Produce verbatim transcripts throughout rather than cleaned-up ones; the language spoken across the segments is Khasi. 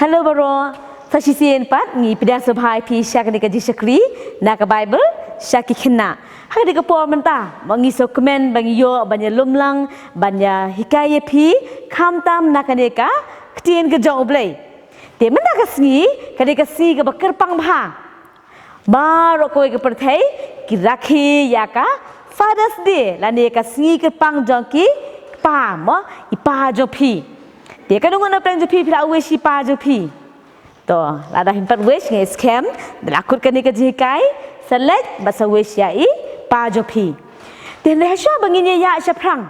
Hello baroh, sa shisien pat ngi pdiang sngewbha ïa phi sha kane ka jingshakri na ka Baibl sha ki khynnah. Ha kane ka por mynta, mo ngi sngewkmen ba ngi ïoh ban ïalum lang, ban ïahikai ïa phi, khamtam na kane ka ktien ka jong U Blei. Te mynta ka sngi, kane ka sngi kaba kyrpang bha. Baroh kawei ka pyrthei ki rakhe ïa ka Father's Day lane ka sngi kyrpang jong ki kpa, mo, i pa jong phi. Te katno ngut na pdeng jong phi phi la wish ïa i pa jong phi? To, lada phim pat wish, ngi skhem da la kut kane ka jinghikai, sa leit bad sa wish ïa i pa jong phi. Te hynrei hashuwa ba ngin ïa ïaid shaphrang,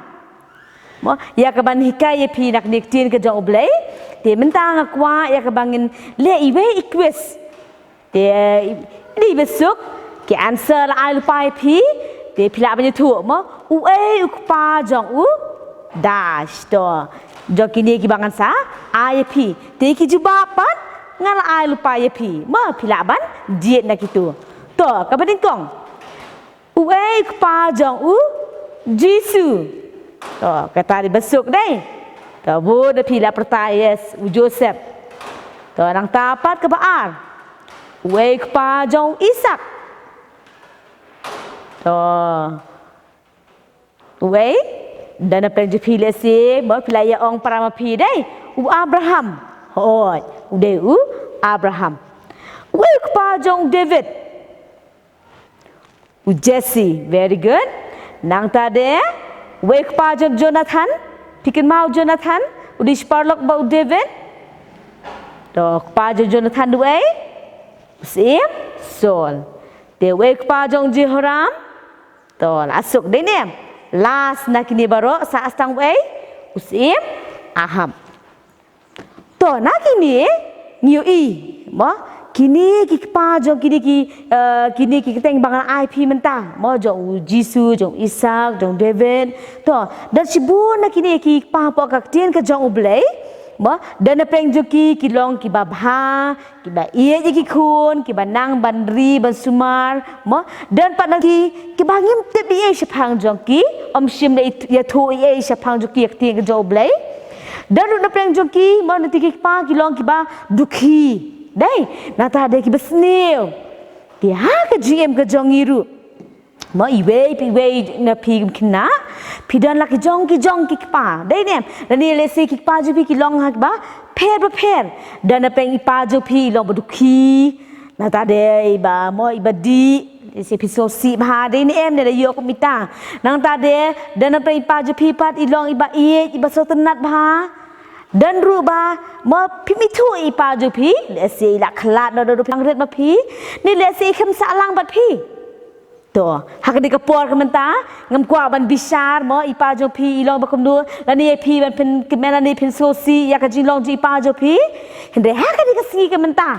mo, ïa kaban hikai ïa phi na kane ka ktien ka jong U Blei, te mynta nga kwah ïa kaba ngin leh iwei i quiz. Te i dei ba suk, ki answer la ai lypa ïa phi, te phi lah ban ïathuh, mo, uei u kpa jong u dash. To, jong kine kiba ngan sa ai ïa phi. Te ki jubab pat nga la ai lypa ïa phi, mo, phi lah ban jied na kito. To, kaba nyngkong, uei u kpa jong u Jisu? To, kata dei ba suk dei. To, bun na phi la pyrta, yes, u Joseph. To, nangta pat kaba ar, uei u kpa jong u Isak? To, uei? Don na pdeng jong phi lehse, mo, phi la ïa ong para ma phi dei, u Abraham. Hooid, u dei u Abraham. Uei u kpa jong u David? U Jesse, very good. Nangta de, uei u kpa jong u Jonathan? Phi kynmaw u Jonathan, u dei shi paralok bad u David? To, u kpa jong u Jonathan dei uei? U Syiem Saul. Te uei u kpa jong u Jehoram? To, la suk dei ne. Last na kine baroh, sah tang uei? U Syiem Ahab. To, na kine ngi ïohi, mo, kine ki kpa jong kine ki, eh, kine ki kyrteng ba ngan ai phi mynta, mo, jong u Jisu, jong u Isak, jong u David. To, don shibun na kine ki kpa hapoh ka ktien ka jong U Blei, mo, don na pdeng jong ki ki long kiba bha, kiba ïeit ïa ki khun, kiba nang ban ri ban sumar, mo. Don pat na ki kiba ngim tip ei ei shaphang jong ki, ym shym la ïathuh ei ei shaphang jong ki ïa ka ktien ka jong U Blei. Don ruh na pdeng jong ki, mo, na ki kpa ki long kiba dukhi. Dei, nangta dei kiba sniew. Te ha ka jingim ka jong ngi ruh, mo, iwei pa iwei na phi kum khynnah, phi don la ki jong ki jong ki kpa. Dei ne em? Lane lehse ki kpa jong phi ki long ha kiba pher bapher. Don na pdeng i pa jong phi i long ba dukhi. Nangta dei ba, mo, iba dih, lehse phi sngewsih bha, dei ne em, ne da ïoh kum ita. Nangta de, don na pdeng i pa jong phi pat i long iba ïeit, iba sngewtynnat bha. Don ruh ba, mo, phim ithuh i pa jong phi, lehse i la khlad noh da u plang rit ma phi, ne lehse i khlem sah lang bad phi. To, ha kane ka por ka mynta, ngam kwah ban bishar, mo, i pa jong phi i long ba kumno, lane ïa phi ban pynkmen lane pynsngewsih ïa ka jinglong jong i pa jong phi. Hynrei ha kane ka sngi ka mynta,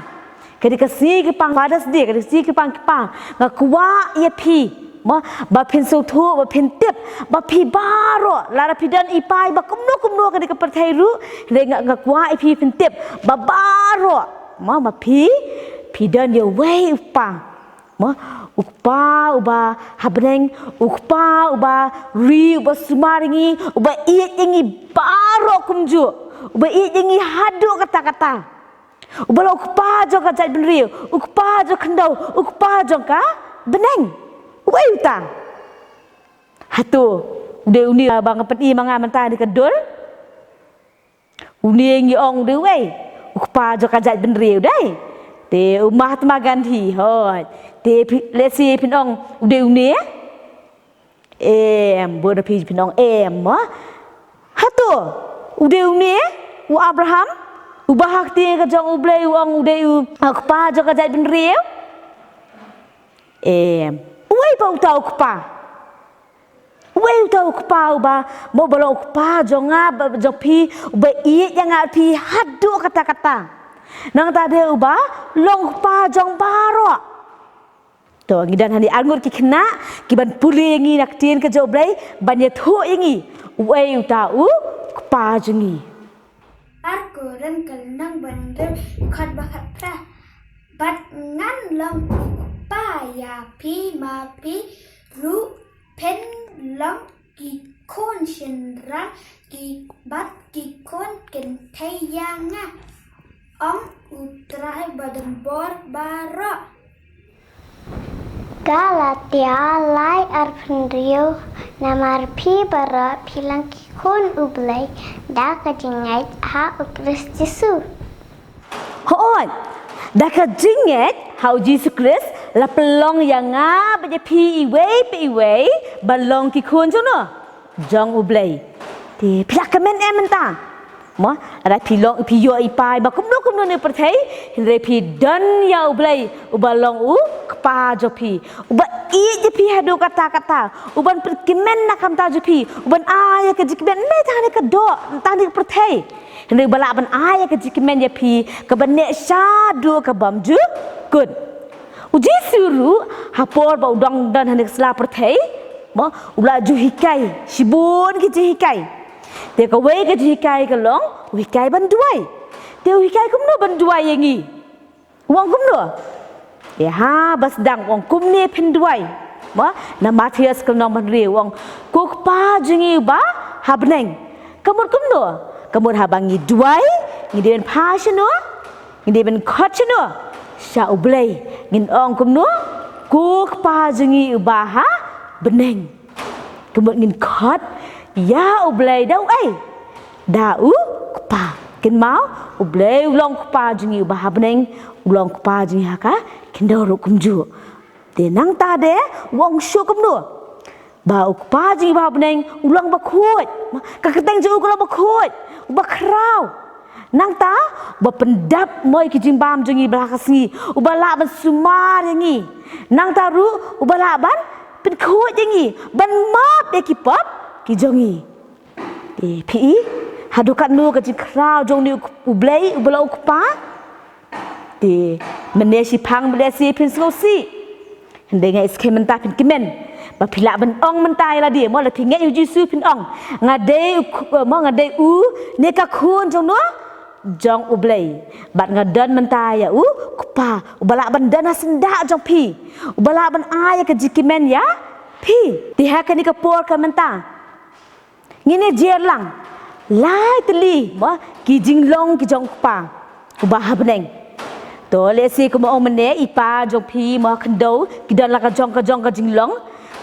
kane ka sngi kyrpang Father's Day, kane ka sngi kyrpang ki kpa, nga kwah ïa phi, mo, ba phin sngewthuh, ba phin tip, ba phi baroh, lada phi don i pa iba kumno kumno ha kane ka pyrthei ruh, hynrei nga, nga kwah ïa phi phin tip ba baroh, mo, ba phi, phi don ïa uwei u kpa. Mo, u kpa uba ha bneng, u kpa uba ri, uba sumar ïa ngi, uba ïeit ïa ngi baroh kumjuh, uba ïeit ïa ngi haduh katta katta. Uba long u kpa jong ka jaitbynriew, u kpa jong ka khyndew, u kpa jong ka bneng. Uei uta? Hato u dei une ba nga pyni ma nga mynta ha kane ka dur? Une ngi ong u dei uei? U kpa jong ka jaitbynriew dei. Te u Mahatma Gandhi, hooid. Te phi, lehse phin ong u dei une? Em, bun na phi phin ong em, mo. Hato u dei une? U Abraham? Uba ha ka ktien ka jong U Blei u ong u dei u, u kpa jong ka jaitbynriew? Em. Uei ba uta u kpa? Uei uta u kpa uba, mo, ba long u kpa jong nga, ba, jong phi, uba ïeit ïa nga phi haduh katta katta? Nangta de uba long u kpa jong baroh. To, ngi don hangne arngut ki khynnah kiban pule ïa ngi na ka ktien ka jong U Blei, ban ïathuh ïa ngi uei uta u kpa jong ngi. Ar Korinth ka lynnong ba hynriew, dkhot ba khatphra. Bad ngan long u kpa ïa phi, ma phi ruh phin long ki khun shynrang, ki, bad ki khun kynthei ïa nga. Ong U Trai ba don bor baroh. Galatia lai arphew hynriew. Namar phi baroh phi long ki khun U Blei da ka jingngeit ha U Khrist Jisu. Hooid, da ka jingngeit ha U Jisu Khrist la pynlong ïa nga bad ïa phi iwei pa iwei ban long ki khun jong no, jong U Blei. Te phi la kmen em mynta? Mo, lada phi long, phi ïoh i pa ba kumno kumno ne pyrthei, hynrei phi don ïa U Blei uba long U Kpa jong phi, uba ïeit ïa phi haduh katta katta, uban pynkmen na ka bynta jong phi, uban ai ïa ka jingkmen, ym tang ha kane ka doh, ym tang ha kane ka pyrthei. Hynrei uba lah ban ai ïa ka jingkmen ïa phi kaba neh shaduh ka bymjukut. U Jisu ruh ha por ba u dang don ha kane ka sla pyrthei, mo, u la ju hikai shibun ki jinghikai. Te kawei ka jinghikai ka long, u hikai ban duwai. Te u hikai kumno ban duwai ïa ngi? U ong kumno? Te haba sdang u ong kumne phin duwai. Mo, na Mathaios ka lynnong ba hynriew u ong, Ko Kpa jong ngi uba ha bneng. Ka mut kumno? Ka mut haba ngi duwai, ngi dei ban phai shano? Ngi dei ban khot shano? Sha U Blei. Ngin ong kumno? Ko Kpa jong ngi uba ha bneng. Ka mut ngin khot ïa U Blei da uei? Da U Kpa. Kynmaw, U Blei u long Kpa jong ngi uba ha bneng, u long Kpa jong ngi ha ka khyndew ruh kumjuh. Te nangta de u ong shuh kumno? Ba U Kpa jong ngi uba ha bneng u long ba khuid. Ka kyrteng jong u ka long ba khuid, uba khraw. Nangta uba pyndap, mo, ïa ki jingbam jong ngi ba la ka sngi, uba lah ban sumar ïa ngi. Nangta ruh uba lah ban pynkhuid ïa ngi, ban map ïa ki pop ki jong ngi. Te phi i, haduh katno ka jingkhraw jong une U Blei uba long U Kpa. Te mynne shiphang mynne shi phin sngewsih. Hynrei nga i skhem mynta phin kmen. Ba phi lah ban ong mynta ïa lade, mo, lada phi ngeit ïa U Jisu phin ong, nga dei u, mo, nga dei une ka khun jong no, jong U Blei. Bad nga don mynta ïa U Kpa uba lah ban don ha syndah jong phi, uba lah ban ai ïa ka jingkmen ïa phi. Te ha kane ka por ka mynta ngin ïa jer lang lai tylli, mo, ki jinglong ki jong U Kpa uba ha bneng. To lehse kumba ong mynne, i pa jong phi, mo, ha khyndew ki don la ka jong ka jong ka jinglong.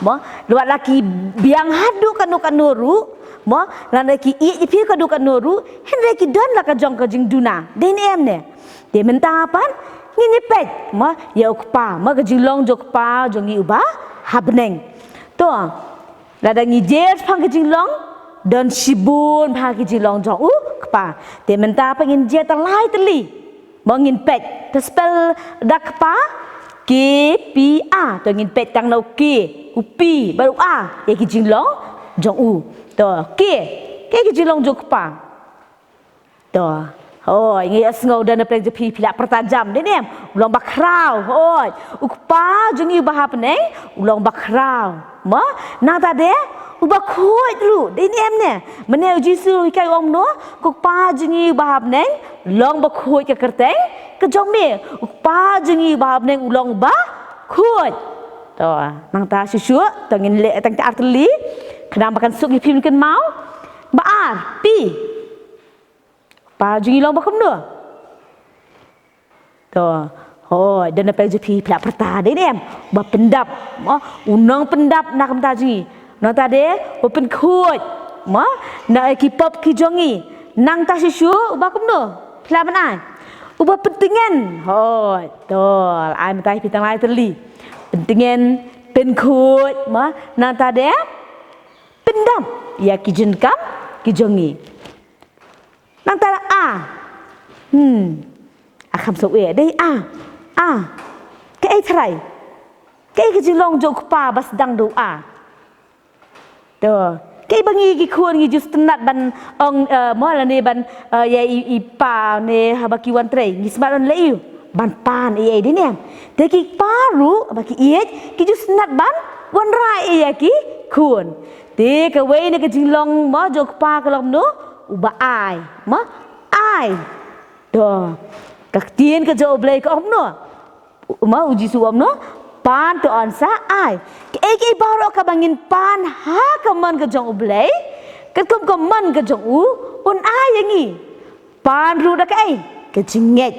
Mo, wat la ki biang haduh katno katno ruh, mo, lane ki ïeit ïa phi katno katno ruh, hynrei ki don la ka jong ka jingduna. Dei ne em ne? Te mynta pat ngin ïa peit, mo, ïa U Kpa, mo, ka jinglong jong U Kpa jong ngi uba ha bneng. To, lada ngi jer shaphang ka jinglong, don shibun bha ki jinglong jong U Kpa. Te mynta pat ngin jer tang lai tylli. Mo, ngin peit, to spell da Kpa, K P A. To ngin peit tang na u K, u P bad u A ïa ki jinglong jong u. To, K, K ki jinglong jong U Kpa. To. Hooid, ngi ïohsngew da na pdeng jong phi, phi la pyrta jam, dei ne em? U long ba khraw, hooid. U Kpa jong ngi uba ha bneng u long ba khraw. Mo, nangta de uba khuid ruh, dei ne em ne? Mynne U Jisu u hikai u ong kumno? Ko Kpa jong ngi uba ha bneng, long ba khuid ka kyrteng ka jong me. U Kpa jong ngi uba ha bneng u long ba khuid. To, nangta shuh shuh, to ngin leh tang ar tylli. Khnang ba kan suk ïa phi ban kynmaw. Ba ar, P. Kpa jong ngi long ba kumno? To, hooid, da na pdeng jong phi, phi la pyrta, dei ne em? Ba pyndap, mo, u nongpyndap na ka bynta jong ngi. Nangta de, ba pynkhuid, mo, na ki pop ki jong ngi. Nangta shuh shuh, ba kumno? Phi lah ban ai. Uba pyntngen, hooid, to, ai mynta ïa phi tang lai tylli. Pyntngen, pynkhuid, mo, nangta de, pyndap ïa ki jingkam ki jong ngi. Nangta A. Hmm. A kham sngewthuh, dei A. A. Kaei trai? Kaei ka jinglong jong U Kpa ba sdang da u A? To. Kaei ba ngi ki khun ngi ju sngewtynnat ban ong, eh, mo lane ban, eh, ïa i, i pa ne haba ki wan trei. Ngi sngewtynnat ban leh ïa u. Ban pan ïa i, dei ne em? Te ki pa ruh ba ki ïeit ki ju sngewtynnat ban wanrah ïa ki khun. Te kawei na ka jinglong mo jong U Kpa ka long kumno? Uba ai. Mo? Ai. To. Ka ktien ka jong U Blei ka ong kumno? Mo, U Jisu u ong kumno? Pan to yn sa ai. Kaei kaei baroh kaba ngin pan ha ka mon ka jong U Blei, katkum ka mon ka jong u, un ai ïa ngi. Pan ruh da kaei? ka jingngeit.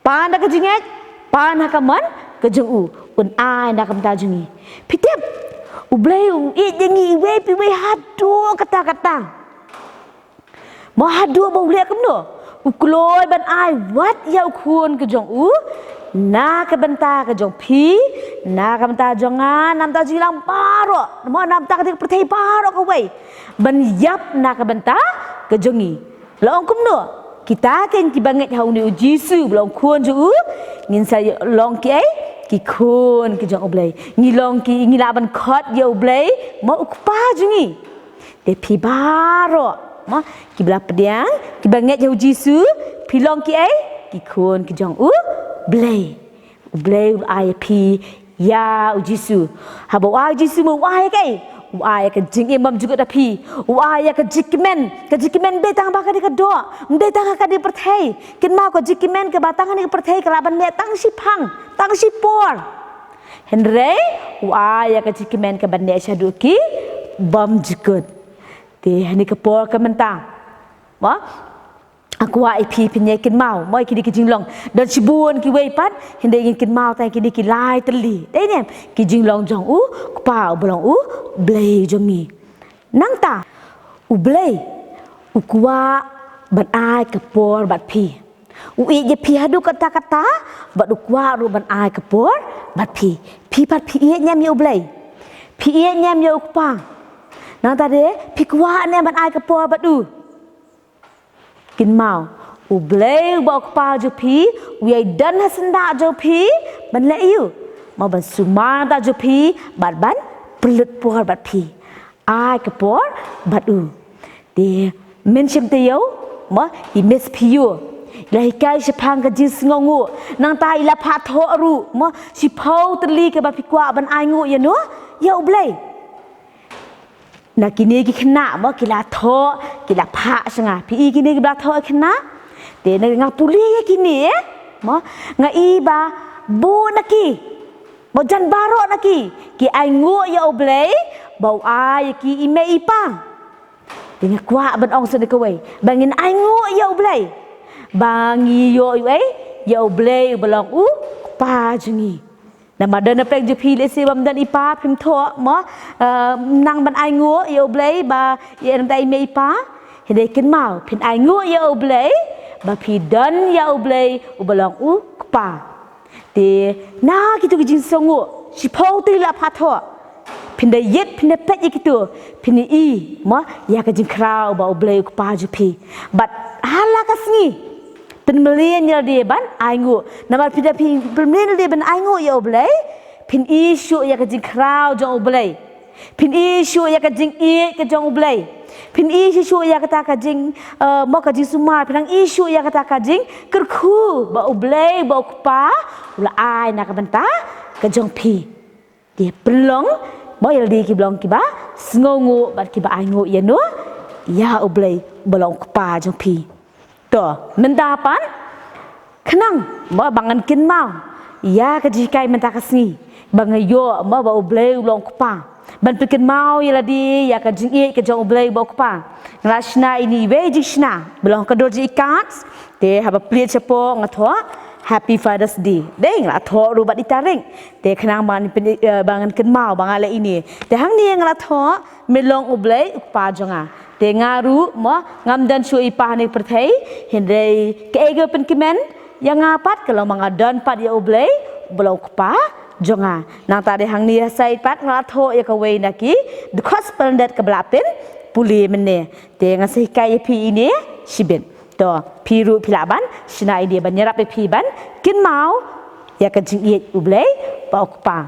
Pan da ka jingngeit, pan ha ka mon ka jong u, un ai na ka bynta jong ngi. Phi tip, U Blei u ïeit ïa ngi iwei pa iwei haduh katta katta. Mo haduh ba u leh kumno? U kloi ban ai wat ïa u khun ka jong u na ka bynta ka jong phi, na ka bynta jong nga, na ka bynta jong ngi lang baroh. Mo na ka bynta ka dei ka pyrthei baroh kawei. Ban ïap na ka bynta ka jong ngi. La ong kumno? Kita ken kiba ngeit ha une u Jisu ba long khun jong u, ngin sa long ki ei, ki khun ki jong U Blei. Ngi long ki, ngi lah ban khot ïa U Blei mo u Kpa jong ngi. Te phi baroh mo kiba la pdiang, kiba ngeit ha u Jisu, phi long ki ei, ki khun ki jong U Blei. U Blei u ai ïa phi ïa u Jisu. Haba u ai u Jisu mo u ai ïa kaei? U ai ïa ka jingim bymjukut ha phi. U ai ïa ka jingkmen, ka jingkmen ym dei tang ba ka dei ka doh, ym dei tang ka dei pyrthei. Kynmaw ka jingkmen kaba tang kane ka pyrthei ka lah ban neh tang shiphang, tang shipor. Hynrei u ai ïa ka jingkmen kaba neh shaduh ki bymjukut. Te ha kane ka por ka mynta, mo, nga kwah ïa phi phin ïa kynmaw mo ïa kine ki jinglong. Don shibun kiwei pat, hynrei ngin kynmaw tang ïa kine ki lai tylli. Dei ne em? Ki jinglong jong u Kpa uba long U Blei jong ngi. Nangta U Blei u kwah ban ai ka por bad phi. U ïeit ïa phi haduh katta katta bad u kwah ruh ban ai ka por bad phi. Phi pat phi ïeit ne em ïa U Blei? Phi ïeit ne em ïa u Kpa? Nangta de phi kwah ne em ban ai ka por bad u? Kynmaw, U Blei uba u Kpa jong phi u ïai don ha syndah jong phi ban leh aïu? Mo ban sumar nangta jong phi bad ban pynlut por bad phi. Ai ka por bad u. Te men shem taïew mo i miss phi ïa u. I la hikai shaphang ka jingsngewnguh. Nangta i la phah thoh ruh mo shiphew tylli kaba phi kwah ban ainguh ïano? Ïa U Blei. Na kine ki khynnah mo ki la thoh, ki la phah sha nga. Phi i kine kiba la thoh khynnah? Te na nga pule ïa kine mo nga i ba bun na ki, mo jan baroh na ki ki ainguh ïa U Blei ba u ai ïa ki i mei i pa. Te nga kwah ban ong sa na kawei ba ngin ainguh ïa U Blei ba ngi ïoh ïa U Blei uba long U Kpa jong ngi. Namar don na pdeng jong phi lehse bym don i pa phim thoh mo, eh, nang ban ainguh ïa U Blei ba ïa nangta i mei i pa. Hynrei kynmaw phin ainguh ïa U Blei ba phi don ïa U Blei uba long U Kpa. Te na kito ki jingsngewnguh shiphew tylli la phah thoh. Phin da ïit phin da peit ïa kito phin i mo ïa ka jingkhraw ba U Blei U Kpa jong phi. Bad ha la ka sngi pynmlien ïa lade ban ainguh. Namar phi da phi pynmlien ïa lade ban ainguh ïa U Blei, phin i shuh ïa ka jingkhraw jong U Blei. Phin i shuh ïa ka jingïeit ka jong U Blei. Phin i shuh ïa kata ka jing, eh, mo ka jingsumar, phin nang i shuh ïa kata ka jingkyrkhu ba U Blei ba U Kpa u la ai na ka bynta ka jong phi. Te pynlong mo ïa lade kiba long kiba sngewnguh bad kiba ainguh ïano? Ïa U Blei uba long U Kpa jong phi. To mynta pat khnang mo ba ngan kynmaw ïa ka jinghikai mynta ka sngi ba nga ïoh mo ba U Blei u long U Kpa. Ban pynkynmaw ïa lade ïa ka jingïeit ka jong U Blei uba U Kpa. Nga la shna ine iwei i jingshna ba long ka dur jong i kat. Te haba plie shapoh nga thoh Happy Father's Day. Dei nga la thoh ruh bad i tarik. Te khnang ba ngan pyn, eh, ba ngan kynmaw ba nga leh ine. Te hangne nga la thoh me long U Blei U Kpa jong nga. Te nga ruh mo ngam don shuh i pa ha kane ka pyrthei. Hynrei kaei kaba pynkmen ïa nga pat ka long ba nga don pat ïa U Blei uba long U Kpa jong nga. Nangta dei hangne ha side pat nga la thoh ïa kawei na ki dkhot speldet kaba la pynpule mynne. Te ngan sa hikai ïa phi ine shibit. To phi ruh phi lah ban shna ine ban ïarap ïa phi ban kynmaw ïa ka jingïeit U Blei uba U Kpa.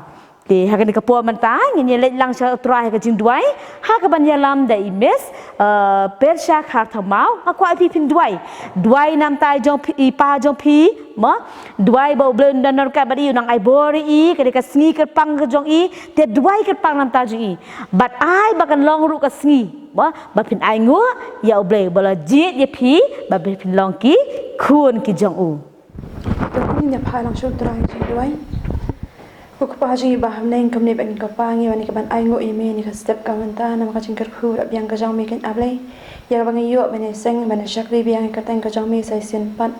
Te ha kane ka por mynta ngin ïa leit lang sha U Trai ha ka jingduwai ha kaban ïalam da i Miss, eh, Persha Kharthamaw. Nga kwah ïa phi phin duwai. Duwai namar i jong phi, i pa jong phi mo. Duwai ba U Blei un don ryngkat bad i, un nang ai bor ïa i, ka dei ka sngi kyrpang ka jong i. Te duwai kyrpang namar jong i. Bad ai ba kan long ruh ka sngi mo ba phin ainguh ïa U Blei ba la jied ïa phi ba phin long ki khun ki jong u. To ngin ïa phah lang sha U Trai jingduwai. Ko Kpa jong ngi ba ha bneng, kumne ba ngi, Kpa, ngi wan ïa ka ban ainguh ïa me ïa kane ka step ka mynta namar ka jingkyrkhu da biang ka jong me, ko A Blei. Ïa kaba ngi ïoh ban ïaseng ban ïa shakri biang ïa ka kyrteng ka jong me sa shisien pat.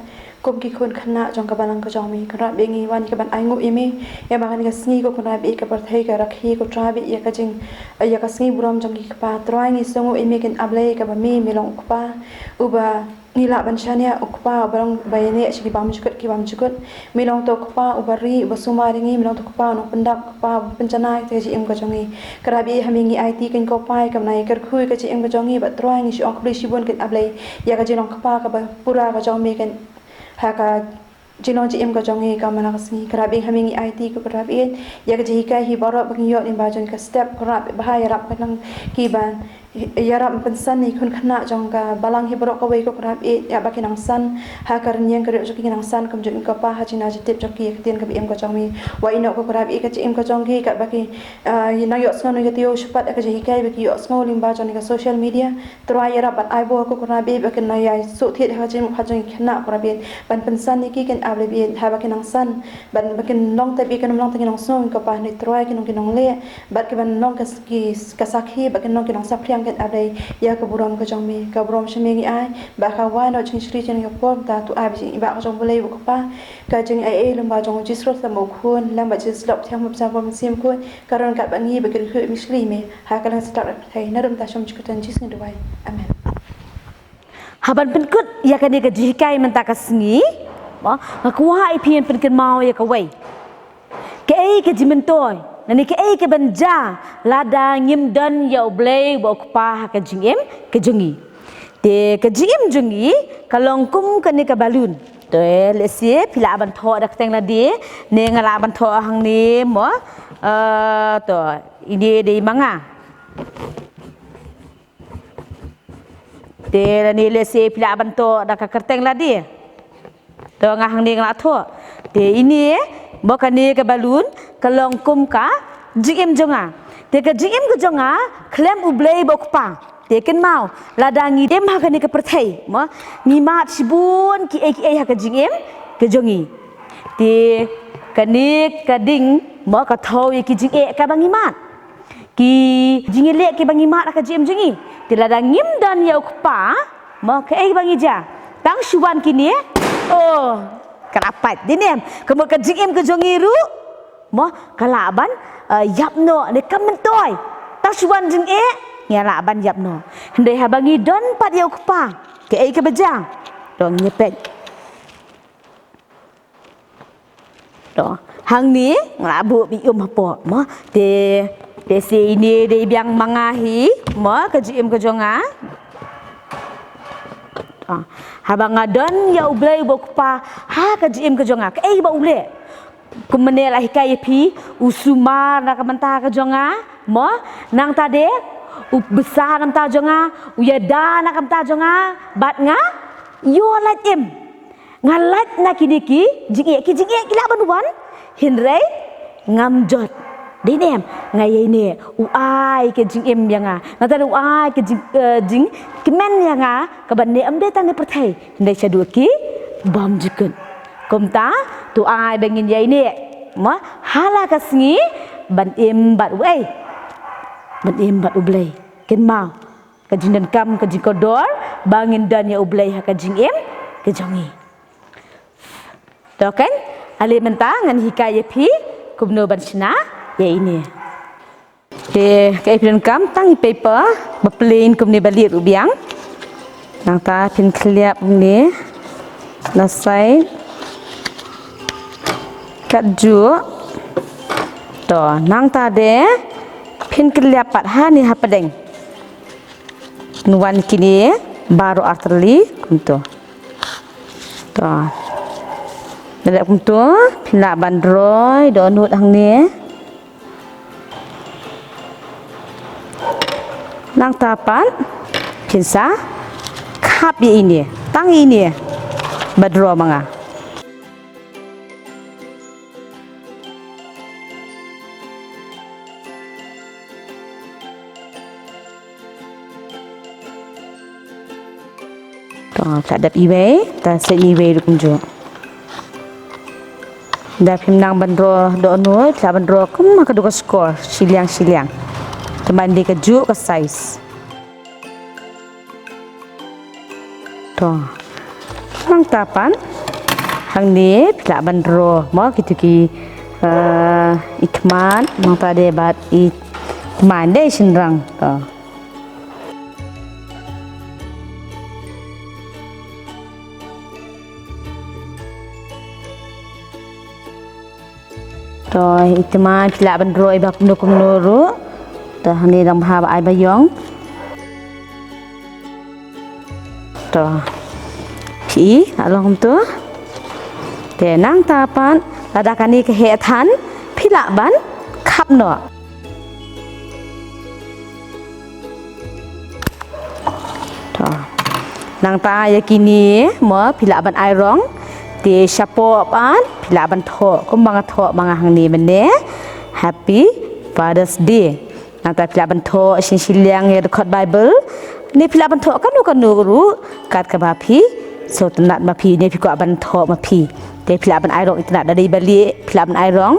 Kum ki khun khynnah jong ka balang ka jong me, Kynrad Bih, ngi wan ïa ka ban ainguh ïa me ïa ba kane ka sngi, ko Kynrad Bih, ka pyrthei ka rakhe, ko Trai Bih, ïa ka jing, ïa ka sngi burom jong ki kpa. Trai, ngi sngewnguh ïa me, ko A Blei, kaba me, me long u kpa uba ngi lah ban shaniah, u kpa uba long ba ïaineh sha ki bymjukut ki bymjukut. Me long uta u kpa uba ri, uba sumar ïa ngi, me long uta u kpa u nongpyndap, u kpa uba pynjanai ïa ka jingim ka jong ngi. Kynrad Bih, ha me ngi aiti, ko Kpa, ïa ka bynta, ïa ka jingim ka jong ngi, bad Trai, ngi shu ong khublei shibun, ko A Blei, ïa ka jinglong kpa kaba pura ka jong me, ko ha ka jinglong jingim ka jong ngi ka man la ka sngi. Kynrad Bih, ha me ngi aiti, ko Kynrad Bih, ïa ka jinghikai hi baroh ba ngi ïoh lyngba jong ka step, Kynrad Bih, ba ha ïarap ka nang ki ban ïarap pynsan ïa ki khun khynnah jong ka balang hi baroh kawei, ko Kynrad Bih, ïa ba kin nang san ha ka rynïeng ka riewspah jong ki, kin nang san kumjuh ïa u kpa ha jingïaid jingtip jong ki ïa ka ktien kaba im ka jong me. Wat ïehnoh, ko Kynrad Bih, ïa ka jingim ka jong ki, katba ki, ah, nang ïohsngew, nang ïoh tip shaphang ïa ka jinghikai ba ki ïohsngew lyngba jong ka social media. Trai, ïarap bad ai bor, ko Kynrad Bih, ba kin nang ïa suk thied ha ka jingmut ka jong ki khynnah, ko Kynrad Bih, ban pynsan ïa ki, ko A Blei Bih, ha ba kin nang san, ban ba kin long tang ba kin long tang ki nongsngew, ko Kpa, hynrei Trai, kin long ki nongleh, bad ki ban long ka, ki, ka sakhi, bad kin long ki nongsaphriang, ko A Blei, ïa ka burom ka jong me. Ka burom sha me ngi ai, bad ka wai noh jingshakri jong ngi ha ka por mynta, to ai ba jingïeit ka jong U Blei U Kpa, ka jingaiei lyngba jong U Jisu Khrist, U Khun, lem bad jingïasyllok Kynrad Baptist, Kynrad Mynsiem Bakhuid, ka long katba ngi ba kin kyrkhu ïa me, shakri ïa me ha ka liang satlak ka pyrthei. Na ka bynta shong jingkyrkhu jong U Jisu ngi duwai. Amen. Haba pynkut ïa kane ka jinghikai mynta ka sngi, mo, nga kwah ïa phi ban pynkynmaw ïa kawei. Kaei ka jingmyntoi, lane kaei ka ban jia lada ngim don ïa U Blei uba U Kpa ha ka jingim ka jong ngi. Te ka jingim jong ngi ka long kum kane ka balloon. Te lehse phi lah ban thoh da ka kyrteng lade, ne nga lah ban thoh hangne, mo. Eh, to, ine dei ma nga. Te lane lehse phi lah ban thoh da ka kyrteng lade. To, nga hangne nga lah thoh. Te ine, mo, kane ka balloon ka long kum ka jingim jong nga. Te ka jingim ka jong nga khlem U Blei uba U Kpa. Te kynmaw, lada ngi im ha kane ka pyrthei, mo, ngi mad shibun kiei kiei ha ka jingim ka jong ngi. Te kane ka ding, mo, ka thew ïa ki jingeh kaba ngi mad, ki jingïaleh kiba ngi mad ha ka jingim jong ngi. Te lada ngim don ïa U Kpa, mo, kaei ba ngi jia? Tang shu wan kine, oh, ka la pait, dei ne em? Ka mut ka jingim ka jong ngi ruh, mo, ka lah ban, eh, ïap noh, ne kam myntoi. Tang shu wan jingeh, ngi lah ban ïap noh. Hynrei haba ngi don pat ïa U Kpa, kaei kaba jia? To, ngin ïa peit. To, hangne nga la buh bad um hapoh, mo. Te, te lehse ine dei biang ma nga hi, mo, ka jingim ka jong nga. To, haba nga don ïa U Blei uba U Kpa ha ka jingim ka jong nga, kaei ba u leh? Kumne la hikai ïa phi, u sumar na ka bynta ka jong nga, mo, nangta de u bsa na ka bynta jong nga, u ïada na ka bynta jong nga, bad nga ïoh lait im. Nga lait na kine ki jingeh, ki jingeh ki lah ban wan, hynrei ngam jot. Dei ne em? Nga ïaineh, u ai ka jingim ïa nga. Nangta u ai ka jing, eh, jingkmen ïa nga, kaba neh ym dei tang na pyrthei, hynrei shaduh ki bymjukut. Kumta, to ai ba ngin ïaineh, mo, ha la ka sngi, ban im bad uei? Ban im bad U Blei. Kynmaw, ka jingdonkam, ka jingkordor ba ngin don ïa U Blei ha ka jingim ka jong ngi. To kan, ale mynta ngan hikai ïa phi kumno ban shna ïa ine. Te kaei phi donkam, tang i paper ba plain kumne ba lieh ruh biang. Nangta phin khylliap kumne na side. Katjuh. To, nangta de phin khylliap pat hangne hapdeng. Ngan wan kine baroh artylli kumto. To. Nalep kumto, phin lah ban draw dohnud hangne. Nangta pat phin sa khap ïa ine, tang ine ba draw ma nga. To, ta dep iwei, ta seng iwei ruh kumjuh. Da phim nang ban draw dohnud, ta ban draw kum ha ka dei ka score, shiliang shiliang. Te ban dei kajuh ka size. To. Nangta pat Hangne phi lah ban draw mo kito ki, eh, i khmat nangta de bad i tymmen de shynrang. To. To, i tymmen phi lah ban draw i ba kumno kumno ruh. To, hangne dang bha ba ai ba ïong. To. Phi i, la long kumto. Te nangta pat, lada kane ka heh than, phi lah ban khap noh. To. Nangta ïa kine mo phi lah ban ai rong. Te shapoh pat phi lah ban thoh. Kumba nga thoh ma nga hangne mynne. Happy Father's Day. Nangta phi lah ban thoh shin shiliang ïa dkhot Bible. Ne phi lah ban thoh kano kano ruh kat kaba phi sngewtynnat ma phi ne phi kwah ban thoh ma phi. Te phi lah ban ai rong itynnat da dei ba lieh phi lah ban ai rong.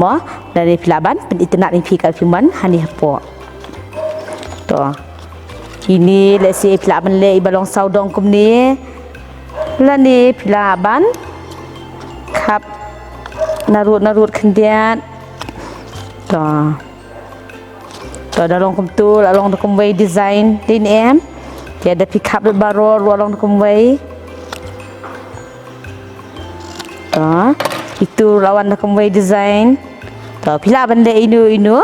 Mo da dei phi lah ban pynitynnat ïa phi kat phi mon hangne hapoh. To. Kine lehse phi lah ban leh i ba long sawdong kumne. Lane phi lah ban khap narud narud khyndiat. To. To da long kumto la long da kumwei design dei ne em. Te da phi khap lut baroh ruh long da kumwei. To. Ito la wan da kumwei design. To phi lah ban leh ino ino.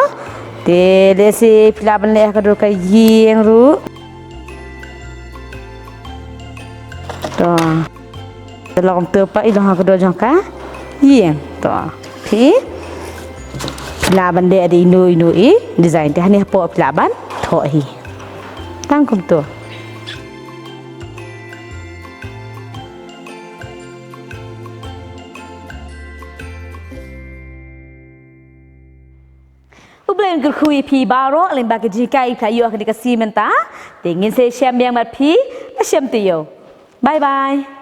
Te lehse phi lah ban leh ha ka dur ka ïing ruh. To. Te long kumto pat i long ha ka dur jong ka ïing. To. Phi. Phi lah ban leh da ino ino i design te hangne hapoh phi lah ban thoh hi. Tang kumto. U Blei un kyrkhu ïa phi baroh lyngba ka jinghikai phi la ïoh ha kane ka sngi mynta. Te ngin sa ïashem biang bad phi la shem taïew. Bye bye.